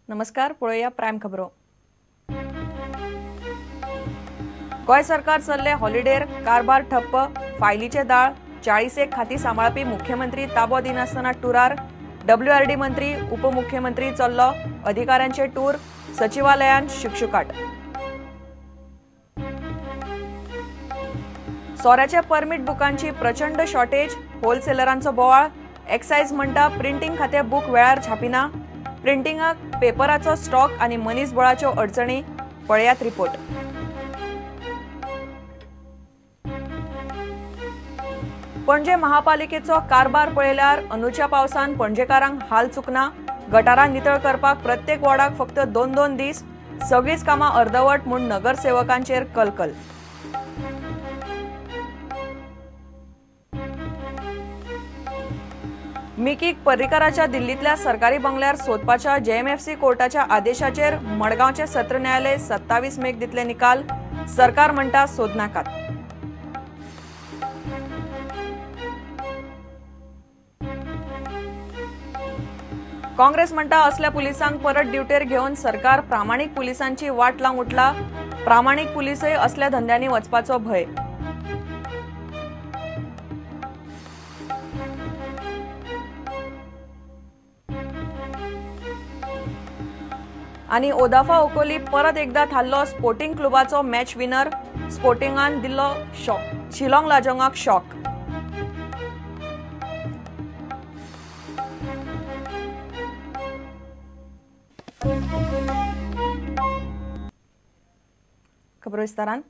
नमस्कार, पळोवया प्रायम खबरो। गोंय सरकार चल्ले हॉलिडेर, कारभार ठप्प, फायलीचे दाळ, 40 खाती सांबाळपी मुख्यमंत्री ताबो दिनासतना टुरार, डब्ल्यूआरडी मंत्री उपमुख्यमंत्री चल्लो अधिकाऱ्यांचे टूर, सचिवालयांत शुकशुकाट। सोऱ्याच्या परमीट बुकांची प्रचंड शॉर्टेज, होलसेलरांचो बोवाळ, एक्सायज म्हणटा प्रिंटींग खातें बूक वेळार छापिना, प्रिंटिंगाक पेपराचो स्टॉक आनी मनीसबळाच्यो अडचणी। पळयात रिपोर्ट। पणजे महापालिकेचो कारभार पळयल्यार अंदूच्या पावसान पणजेकारांक हाल चुकना। गटारां नितळ करपाक प्रत्येक वॉर्डाक फक्त 2-2 दीस, सगळीच कामां अर्दवट म्हूण नगरसेवकांचेर कलकल। मिकीक पर्रीकाराच्या दिल्लींतल्या सरकारी बंगल्यार सोदपाच्या जेएमएफसी कोर्टाच्या आदेशाचेर मडगांवचे सत्र न्यायालय 27 मेक दितले निकाल, सरकार म्हणटा सोदनाकात। काँग्रेस म्हणटा असल्या पुलिसांक परत ड्युटेर घेवन सरकार प्रामाणीक पुलिसांची वाट लावंक उठला, प्रामाणीक पुलिसय असल्या धंद्यांनी वचपाचो भंय। आनी ओदाफा ओकोली परत एकदा थारलो स्पोर्टिंग क्लबाचो मॅच विनर, स्पोर्टिंगान दिल्लो शॉक, शिलाँग लाजोंगाक शॉक। खबरो विस्तारान।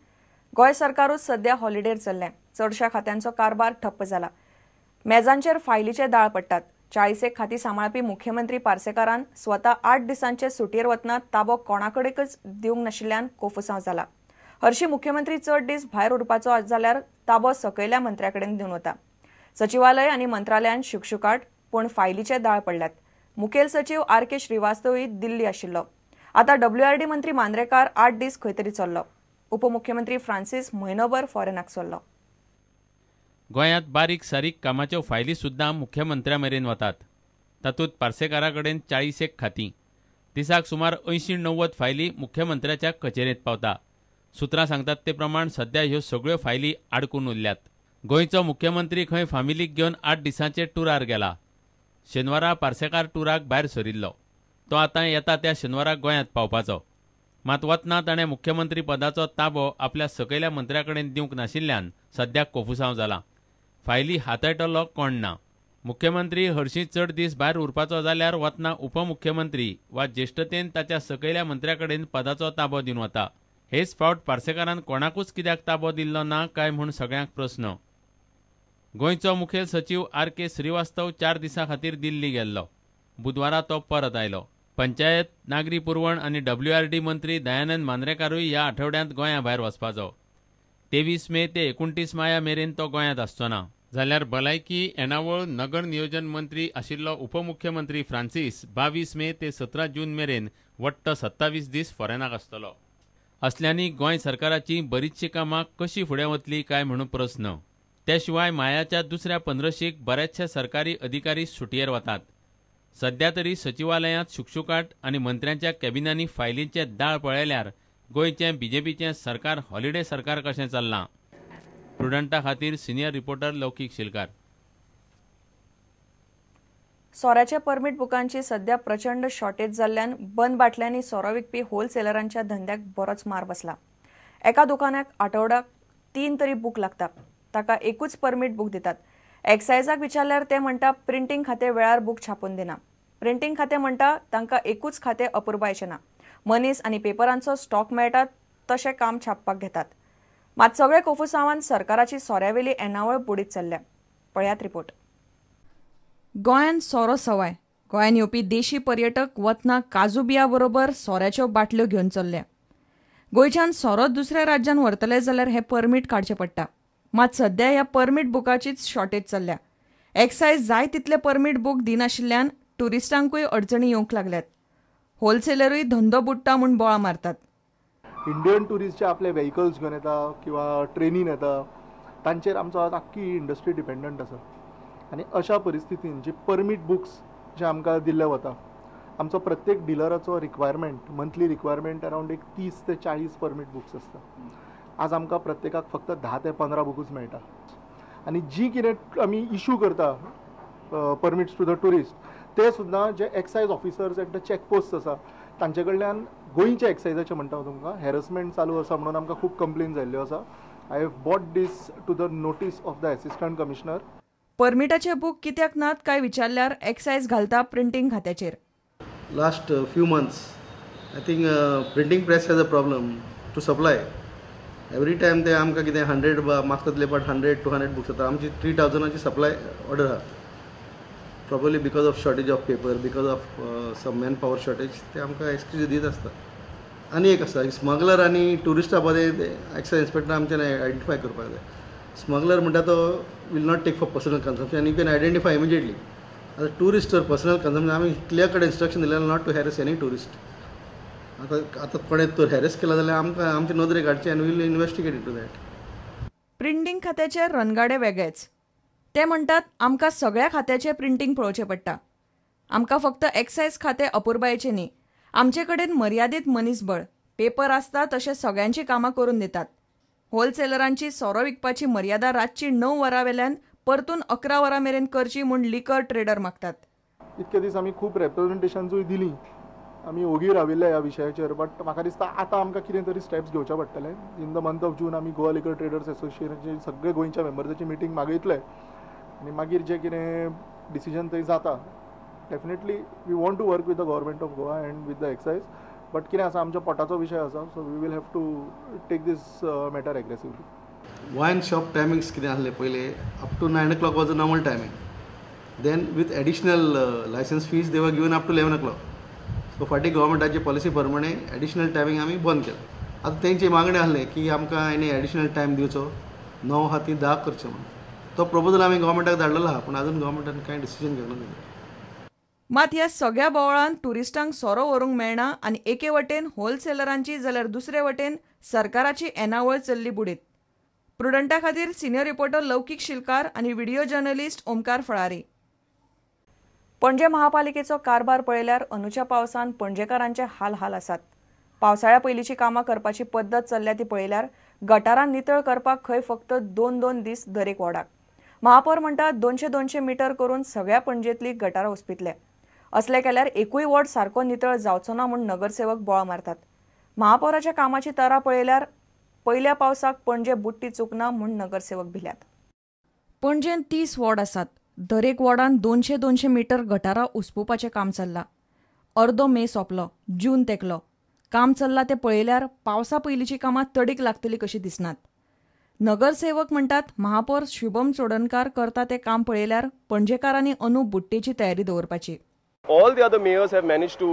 गोंय सरकारूच सध्या हॉलिडेर चल्लें, चडशा खात्यांचो कारभार ठप्प जाला, मेजांचेर फायलीचे दाळ पडटात। 40 खाती सांबाळपी मुख्यमंत्री पार्सेकारान स्वता 8 दिसांचे सुटयेर वतना ताबो कोणाकडेकच दिवंक नाशिल्ल्यान कोफुसांव जाला। हरशी मुख्यमंत्री चड दीस भायर उरपाचो जाल्यार ताबो सकयल्या मंत्र्याकडेन दिवन वता। सचिवालय आनी मंत्रालयान शुकशुकाट, पूण फायलीचे दाळ पडल्यात। मुखेल सचीव आर के श्रीवास्तवय दिल्ली आशिल्लो। आतां डब्ल्यूआरडी मंत्री मांद्रेकार 8 दीस खंय तरी चल्लो, उपमुख्यमंत्री फ्रांसीस म्हयनोभर फॉरेनाक चल्लो। गोंयांत बारीक सारीक कामाच्यो फायली सुद्दां मुख्यमंत्र्या मेरेन वतात। तातूंत पार्सेकारा कडेन 40 खातीं, दिसाक सुमार 80-90 फायली मुख्यमंत्र्याच्या कचेरेंत पावता। सुत्रां सांगतात ते प्रमाण सध्या ह्यो सगळ्यो फायली आडकून उरल्यात। गोंयचो मुख्यमंत्री खंय फामिलीक घेवन 8 दिसांचे टुरार गेला। शेनवारा पार्सेकार टुराक भायर सरिल्लो, तो आतां येता त्या शेनवाराक गोंयांत पावपाचो। मात वतना ताणें मुख्यमंत्री पदाचो ताबो आपल्या सकयल्या मंत्र्या कडेन दिवंक नाशिल्ल्यान सध्या कोफुसांव जाला। फायली हाताळटलो कोण ना। मुख्यमंत्री हरशीं चड दीस भायर उरपाचो जाल्यार वतना उपमुख्यमंत्री वा ज्येश्ठतेन ताच्या सकयल्या मंत्र्या कडेन पदाचो ताबो दिवन वता। हेच फावट पार्सेकारान कोणाकूच कित्याक ताबो दिल्लो ना काय म्हूण सगळ्यांक प्रस्न। गोंयचो मुखेल सचीव आर के श्रीवास्तव 4 दिसां खातीर दिल्ली गेल्लो, बुधवारा तो परत आयलो। पंचायत, नागरी पुरवण आनी डब्ल्यूआरडी मंत्री दयानंद मांद्रेकारूय ह्या आठवड्यांत गोंया भायर वचपाचो। 23 मे ते 29 माया मेरेन तो गोंयांत आसचो ना। जाल्यार भलायकी, येणावळ, नगर नियोजन मंत्री आशिल्लो उपमुख्यमंत्री फ्रांसीस 22 मे ते 17 जून मेरेन वट्ट 27 दीस फॉरेनाक आसतलो। असल्यांनी गोंय सरकाराची बरीचशीं कामां कशी फुडें वतली काय म्हणून प्रस्न। ते शिवाय मायाच्या दुसऱ्या 15शीक बरेचशे सरकारी अधिकारी सुटयेर वतात। सध्या तरी सचिवालयांत शुकशुकाट आनी मंत्र्यांच्या कॅबिनांनी फायलींचे दाळ पळयल्यार गोंयचें बीजेपीचें सरकार हॉलिडे सरकार कशें चल्लां। प्रुडंटा खातीर सिनियर रिपोर्टर लौकीक शिलकार। सोऱ्याच्या परमीट बुकांची सध्या प्रचंड शॉर्टेज जाल्ल्यान बंद बाटल्यांनी सोरो विकपी होलसेलरांच्या धंद्याक बरोच मार बसला। एका दुकानाक आठवड्याक 3 तरी बूक लागता, ताका एकूच परमीट बूक दितात। एक्सायजाक विचारल्यार ते म्हणटा प्रिंटींग खातें वेळार बूक छापून दिना। प्रिंटींग खातें म्हणटा तांकां एकूच खातें अपुरबायचें ना, मनीस आनी पेपरांचो स्टॉक मेळटा तशें काम छापपाक घेतात। मात सगळे कोफुसांवान सरकाराची सोऱ्यावेली येणावळ बुडीत चल्ल्या। पळयात रिपोर्ट। गोंयांत सोरो सवाय, गोंयांत येवपी देशी पर्यटक वतना काजू बिया बरोबर सोऱ्याच्यो बाटल्यो घेवन चल्ल्या। गोंयच्यान सोरो दुसऱ्या राज्यांत व्हरतले जाल्यार हें परमीट काडचें पडटा। मात सध्या ह्या परमीट बुकाचीच शॉर्टेज चल्ल्या। एक्सायज जाय तितले परमीट बूक दिनाशिल्ल्यान ट्युरिस्टांकूय अडचणी येवंक लागल्यात। होलसेलरूय धंदो बुडटा म्हूण बोळा मारतात। इंडियन ट्युरिस्ट जे आपले व्हेकल्स घेवन येता किंवा ट्रेनीन येता तांचेर आमचो आज आख्खी इंडस्ट्री डिपेंडंट आसा। आनी अशा परिस्थितीन जी परमीट बुक्स जे आमकां दिल्ले वता आमचो प्रत्येक डिलराचो रिक्वायरमेंट, मंथली रिक्वायरमेंट अरावंड एक 30 ते 40 परमीट बुक्स आसता. आज आमकां प्रत्येकाक फक्त 10 ते 15 बुकूच मेळटा आनी जी कितें आमी इशू करता परमिट्स टू the tourist ते सुद्दां जे excise officers at the check post आसा तांचे कडल्यान गोंयच्या एक्सायजाचें म्हणटा हांव तुमकां हॅरसमेंट चालू आसा म्हणून आमकां खूब कंप्लेन जाल्ल्यो आसा. I have brought this to the notice of the assistant commissioner. परमिटाचे book कित्याक नात काय विचारल्यार एक्सायज घालता printing खात्याचेर. Last few months I think printing press has a problem to supply. Every time ते आमकां कितें 100 मागतातले बट 100 200 बुक्स जाता. आमची 3000 सप्लाय ऑर्डर आहा. Probably because of shortage of paper, because of some man power shortage ते आमकां excuse दीत आसता. आनी एक आसा स्मगलर आनी ट्युरिस्टा मदें एक्सायज इन्स्पेक्टर आमच्यान आयडेंटिफाय करपाक जाय. स्मगलर म्हणटा तो will not take for personal consumption आनी you can identify immediately. आतां ट्युरिस्ट तर पर्सनल कन्जम्पशन आमी क्लियर कट इन्स्ट्रक्शन दिलें not to harass any tourist. आतां आतां कोणें तर हॅरेस केला जाल्यार आमकां आमचे नदरेक हाडचें आनी will investigate into that. Printing खात्याचे रणगाडे वेगळेच. ते म्हणटात आमकां सगळ्या खात्याचें प्रिंटींग पळोवचें पडटा. आमकां फक्त एक्सायज खातें अपुरबायेचें न्ही, आमचे कडेन मर्यादीत मनीसबळ, पेपर आसता तशें सगळ्यांची कामां करून दितात. होलसेलरांची सोरो विकपाची मर्यादा रातची 9 वरां वेल्यान परतून 11 वरां मेरेन करची म्हूण लिकर ट्रेडर मागतात. इतके दीस आमी खूब रेप्रेझेंटेशन्सूय दिली, आमी ओगी राविल्ले ह्या विशयाचेर, बट म्हाका दिसता आतां आमकां कितें तरी स्टेप्स घेवचे पडटले. In the month of June आमी गोवा लिकर ट्रेडर्स एसोसिएशनाची सगळे गोंयच्या मेंबर्साची मिटींग मागयतले आनी मागीर जें कितें डिसिजन थंय जाता. Definitely we want to work with the government of Goa and with the excise, but कितें आसा आमच्या पोटाचो विशय आसा, so we will have to take this matter aggressively. Wine shop timings कितें आसलें पयलें up to 9 o'clock was a normal timing. Then with additional licence fees they were given up to 11 o'clock. So फाटीं गव्हर्मेंटाचे policy प्रमाणे additional timing आमी बंद केलें. आतां तेंची मागणी आसलें की आमकां एनी एडिशनल टायम दिवचो, 9 आहा ती 10 करचें म्हणून. तो प्रपोजल आमी गव्हर्मेंटाक धाडलेलो आहा, पूण आजून गव्हर्मेंटान कांय डिसिजन घेवंक ना. मात ह्या सगळ्या बोवाळान ट्युरिस्टांक सोरो व्हरूंक मेळना आनी एके वटेन होलसेलरांची जाल्यार दुसरे वटेन सरकाराची येणावळ चल्ली बुडीत. प्रुडंटा खातीर सिनियर रिपोर्टर लौकीक शिलकार आनी व्हिडिओ जर्नलिस्ट ओमकार फळारी. पणजे महापालिकेचो कारभार पळयल्यार अंदूच्या पावसान पणजेकारांचे हाल हाल आसात. पावसाळ्या पयलींची कामां करपाची पद्दत चल्ल्या ती पळयल्यार गटारां नितळ करपाक खंय फक्त 2-2 दीस दरेक वॉर्डाक. महापौर म्हणटा 200-200 मिटर करून सगळ्या पणजेंतली गटारां उसपितले. असले केल्यार एकूय वॉर्ड सारको नितळ जावचो ना म्हूण नगरसेवक बोळा मारतात. महापौराच्या कामाची तरा पळयल्यार पयल्या पावसाक पणजे बुट्टी चुकना म्हूण नगरसेवक भिल्यात. पणजेंत 30 वॉर्ड आसात. दरेक वॉर्डान 200-200 मिटर गटारां उसपुपाचें काम चल्लां. अर्दो मे सोंपलो, जून तेंकलो. काम चल्लां तें पळयल्यार पावसा पयलींची कामां तडीक लागतली कशी दिसनात. नगरसेवक म्हणटात महापौर शुभम चोडणकार करता तें काम पळयल्यार पणजेकारांनी अंदू बुट्टेची तयारी दवरपाची. All the other mayors have managed to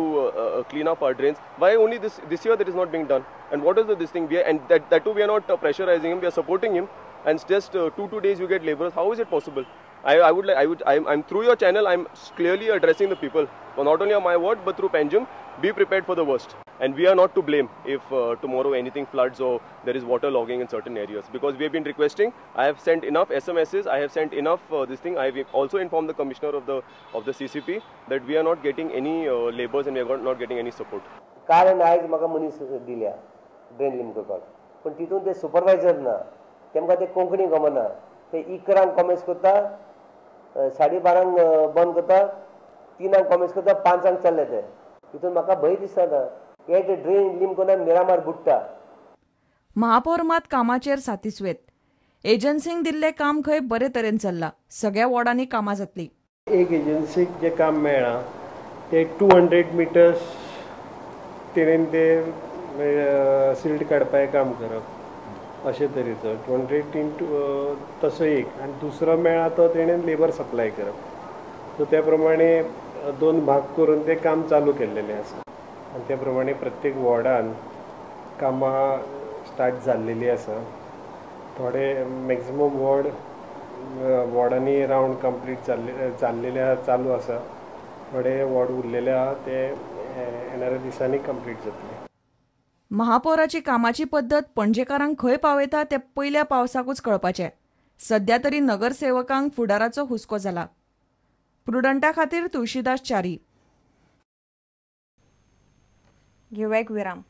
clean up our drains. Why only this year that is not being done? And what is this thing? We are, and that too we are not pressurizing him. We are supporting him. And just 2 days you get laborers. How is it possible? I'm through your channel. I'm clearly addressing the people. Well, not only on my ward but through Panjim. Be prepared for the worst. And we are not to blame if tomorrow anything floods or there is water logging in certain areas, because we have been requesting. I have sent enough SMSs, I have sent enough this thing. I have also informed the commissioner of the CCP that we are not getting any labours and we are not getting any support. काल आनी आयज म्हाका मनीस दिल्या drain clean करपाक, पूण तितून ते सुपरवायजर ना, तेमकां ते कोंकणी गमना, ते 11 कॉमेस करता, 12:30 बंद करता, 3 कॉमेस करता, 5 चल्ले ते. तितून म्हाका भंय दिसता ना. एक ड्रेन क्लीन करून मिरामार बुडटा. महापौर मात कामाचेर सातिस्वेत. एजन्सींक दिल्लें काम खंय बरे तरेन चल्लां. सगळ्या वॉर्डांनी कामां जातली. एक एजन्सीक जें काम मेळ्ळां ते 200 मिटर्स तेणेन ते सिल्ट काडपाचें काम करप अशे तरेचो 200 इंटू तसो एक, आनी दुसरो मेळ्ळा तो तेणेन लेबर सप्लाय करप. सो त्या प्रमाणे 2 भाग करून ते काम चालू केल्लेलें आसा आनी त्या प्रमाणे प्रत्येक वॉर्डान कामां स्टार्ट जाल्लेली आसा. थोडे मॅक्सिमम वॉर्डांनी रावंड कंप्लीट जाल्लेले चालू आसा, थोडे वॉर्ड उरलेले आहा ते येणाऱ्या दिसांनी कंप्लीट जातले. महापौराची कामाची पद्दत पणजेकारांक खंय पावयता तें पयल्या पावसाकूच कळपाचें. सध्या तरी नगरसेवकांक फुडाराचो हुस्को जाला. प्रुडंटा खातीर तुळशीदास च्यारी. घेवया एक विराम.